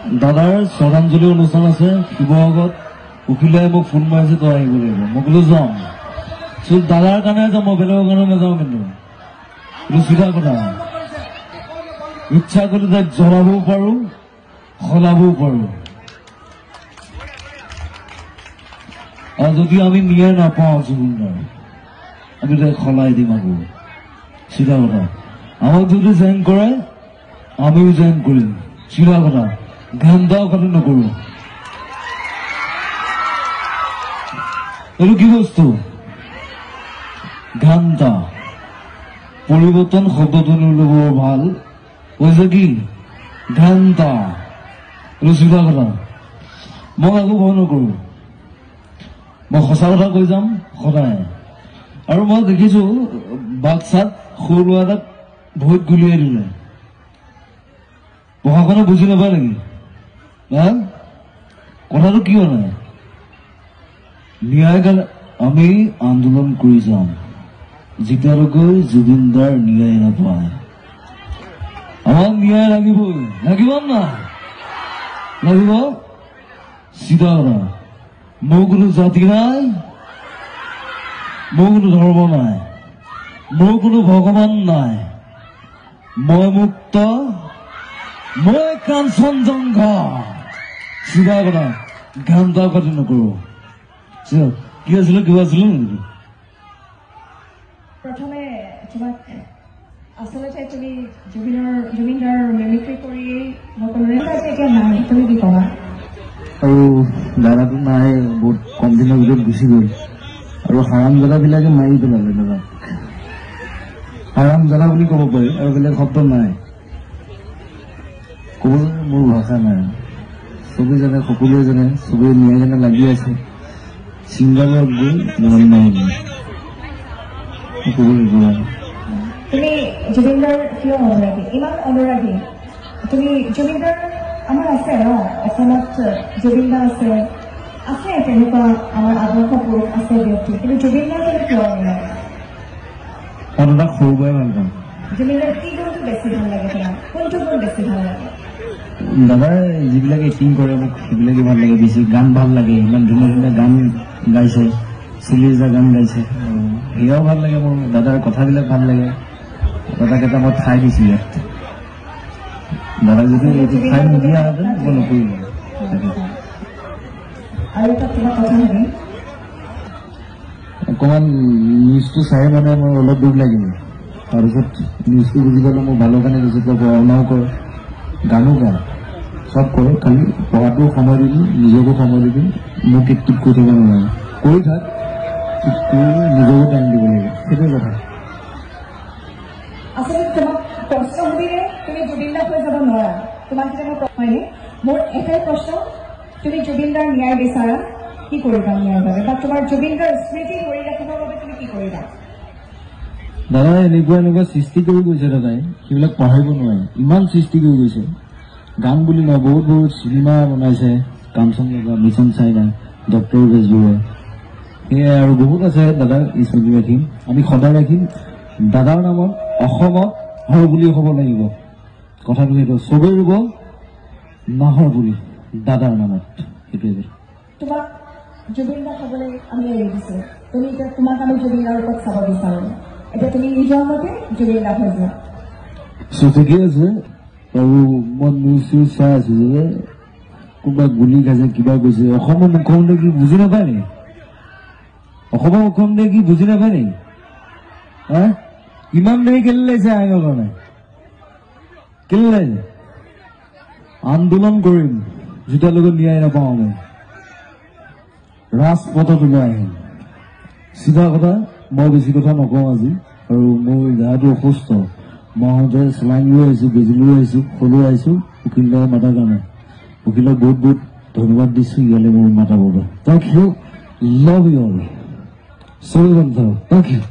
দাদাৰ শ্ৰদ্ধাঞ্জলি অনুষ্ঠান আছে শিৱসাগৰত। উকিলাই মোক ফোন মাৰিছে, তই আহিব লাগিব। মই বোলো যাম। চ' দাদাৰ কাৰণে যাম, মই বেলেগৰ কাৰণে নাযাওঁ। কিন্তু এইটো চিধা কথা, ইচ্ছা কৰিলে তাইক জ্বলাবও পাৰো, সলাবও পাৰো। আৰু যদি আমি ন্যায় নাপাওঁ জুবিনদাৰ, আমি তাইক সলাই দিম আকৌ। চিধা কথা, আমাক যদি জইন কৰে আমিও জইন কৰিম। চিধা কথা, ঘণ্টাও খালি নকৰো। এইটো কি বস্তু? ঘণ্টা। পৰিৱৰ্তন শব্দটো বৰ ভাল হৈছে কি ঘণ্টা। এইটো চিধা কথা, মই একো ভয় নকৰো, মই সঁচা কথা কৈ যাম সদায়। আৰু মই দেখিছো বাক্সাত সৰু ল'ৰা এটাক ভৰিত গুলিয়াই দিলে, প্ৰশাসনে বুজি নাপায় নেকি? হা, কথাটো কিয় নাই? ন্যায় কাৰণে আমি আন্দোলন কৰি যাম যেতিয়ালৈকে জুবিনদাৰ ন্যায় নাপায়। আমাক ন্যায় লাগিবই, লাগিব না লাগিব? চিধা কথা, মোৰ কোনো জাতি নাই, মোৰ কোনো ধৰ্ম নাই, মোৰ কোনো ভগৱান নাই, মই মুক্ত, মই কাঞ্চনজংঘা। চিধা কথা, ঘণ্টা কাটি নকৰো। কি আছিলে, কিবা আছিলে নেকি? প্ৰথমে তোমাক আচলতে তুমি জুবিনৰ মিমিক্ৰি কৰি সকলোৰে এতিয়া নাই, তুমি কি কবা? আৰু দাদাটো নাই, বহুত কম দিনৰ ভিতৰত গুচি গ'ল। আৰু হাৰামজাদাবিলাকে মাৰি পেলালে দাদাক। হাৰামজাদা বুলি ক'ব পাৰি, আৰু বেলেগ শব্দ নাই ক'বলৈ, মোৰ ভাষা নাই। চবেই জানে, সকলোৱে জানে, চবেই ন্যায় জানে লাগি আছে। ছিংগাপুৰত গৈ মৰম নাই ক'ব লাগিব। তুমি জুবিনদাৰ কিয় অনুৰাগী, ইমান অনুৰাগী তুমি জুবিনদাৰ? আমাৰ আছে ন অসমত জুবিনদা আছে, আছে তেনেকুৱা আমাৰ আদৰ্শ পুৰুষ আছে ব্যক্তি, কিন্তু জুবিনদাৰ তুমি কিয় অনুৰাগী? মই দাদাক সৰুৰ পৰাই ভাল পাওঁ। জুবিনদাৰ কি গুণটো বেছি ভাল লাগে তোমাৰ? কোনটো গুণ বেছি ভাল লাগে? দাদাই যিবিলাক এক্টিং কৰে মোক সেইবিলাকে ভাল লাগে বেছি। গান ভাল লাগে, ইমান ধুনীয়া ধুনীয়া গান গাইছে, চুলি গান গাইছে, সেয়াও ভাল লাগে মোৰ। দাদাৰ কথাবিলাক ভাল লাগে। দাদাক এটা মই ঠাই দিছো ইয়াত। দাদাক যদি এইটো ঠাই নিদিয়াহেঁতেন মই নকৰিম। আৰু এটা তোমাক কথা সুধিম, অকণমান নিউজটো চাই মানে মোৰ অলপ দুখ লাগিলে। তাৰপিছত নিউজটো বুজি পালো, মোৰ ভালৰ কাৰণে গৈছে। তই পঢ়া শুনাও কৰ, গানো গা, চব কৰ, খালি পঢ়াটোও সময় দিবি, নিজকো সময় দিবি। মোক এক্টিভ কৰি থাকিব নালাগে, কৰি থাক, নিজকো টাইম দিব লাগিব, সেইটোৱে কথা। আচলতে তোমাক প্ৰশ্ন সুধিলে তুমি জুবিনদাক হৈ যাব নোৱাৰা। তোমাক যেতিয়া মই হয়নে, মোৰ এটাই প্ৰশ্ন, তুমি জুবিনদাৰ ন্যায় বিচাৰা, কি কৰিবা ন্যায়ৰ বাবে, বা তোমাৰ জুবিনদাৰ স্মৃতি ধৰি ৰাখিবৰ বাবে তুমি কি কৰিবা? দাদাই এনেকুৱা এনেকুৱা সৃষ্টি কৰি গৈছে, দাদাই সেইবিলাক পাহৰিব নোৱাৰে। ইমান সৃষ্টি কৰি গৈছে, গান বুলি নহয়, বহুত বহুত চিনেমা বনাইছে, Kanchenjunga, mission China, doctor Bezbaruah, সেয়াই আৰু বহুত আছে। দাদাৰ স্মৃতি ৰাখিম আমি, সদায় ৰাখিম। দাদাৰ নামত অসমত হৰ বুলি হ'ব লাগিব, কথাটো সেইটো। চবেই ৰুব নাহৰ বুলি দাদাৰ নামত, সেইটোৱে কথা। তোমাক জুবিনদা হ'বলৈ আমি এৰি দিছো, তুমি এতিয়া তোমাক আমি জুবিনদাৰ ওপৰত চাব বিচাৰো। এতিয়া তুমি নিজৰ মতে জুবিনদা হৈ যোৱা। চ' ঠিকে আছে। আৰু মই নিউজ চিউজ চাই আছো যে কোনোবা গুলি খাইছে, কিবা কৈছে। অসমৰ মুখ্যমন্ত্ৰী কি বুজি নাপায় নেকি? অসমৰ মুখ্যমন্ত্ৰীয়ে কি বুজি নাপায় নেকি? হা, ইমান দেৰি কেলে লাগিছে আইনৰ কাৰণে? কেলে লাগিছে? আন্দোলন কৰিম যেতিয়ালৈকে ন্যায় নাপাওঁ, আমি ৰাজপথত ওলাই আহিম। চিধা কথা, মই বেছি কথা নকওঁ আজি। আৰু মোৰ দেহাটো অসুস্থ, মই আহোঁতে চেলাইন লৈ আহিছো, বেজী লৈ আহিছো, সৰু আহিছো উকিল দাই মাতাৰ কাৰণে। উকিলক বহুত বহুত ধন্যবাদ দিছো ইয়ালৈ মোৰ মাতাৰ বাবে। Thank you, love you all. চবেই বন্ধ, thank you.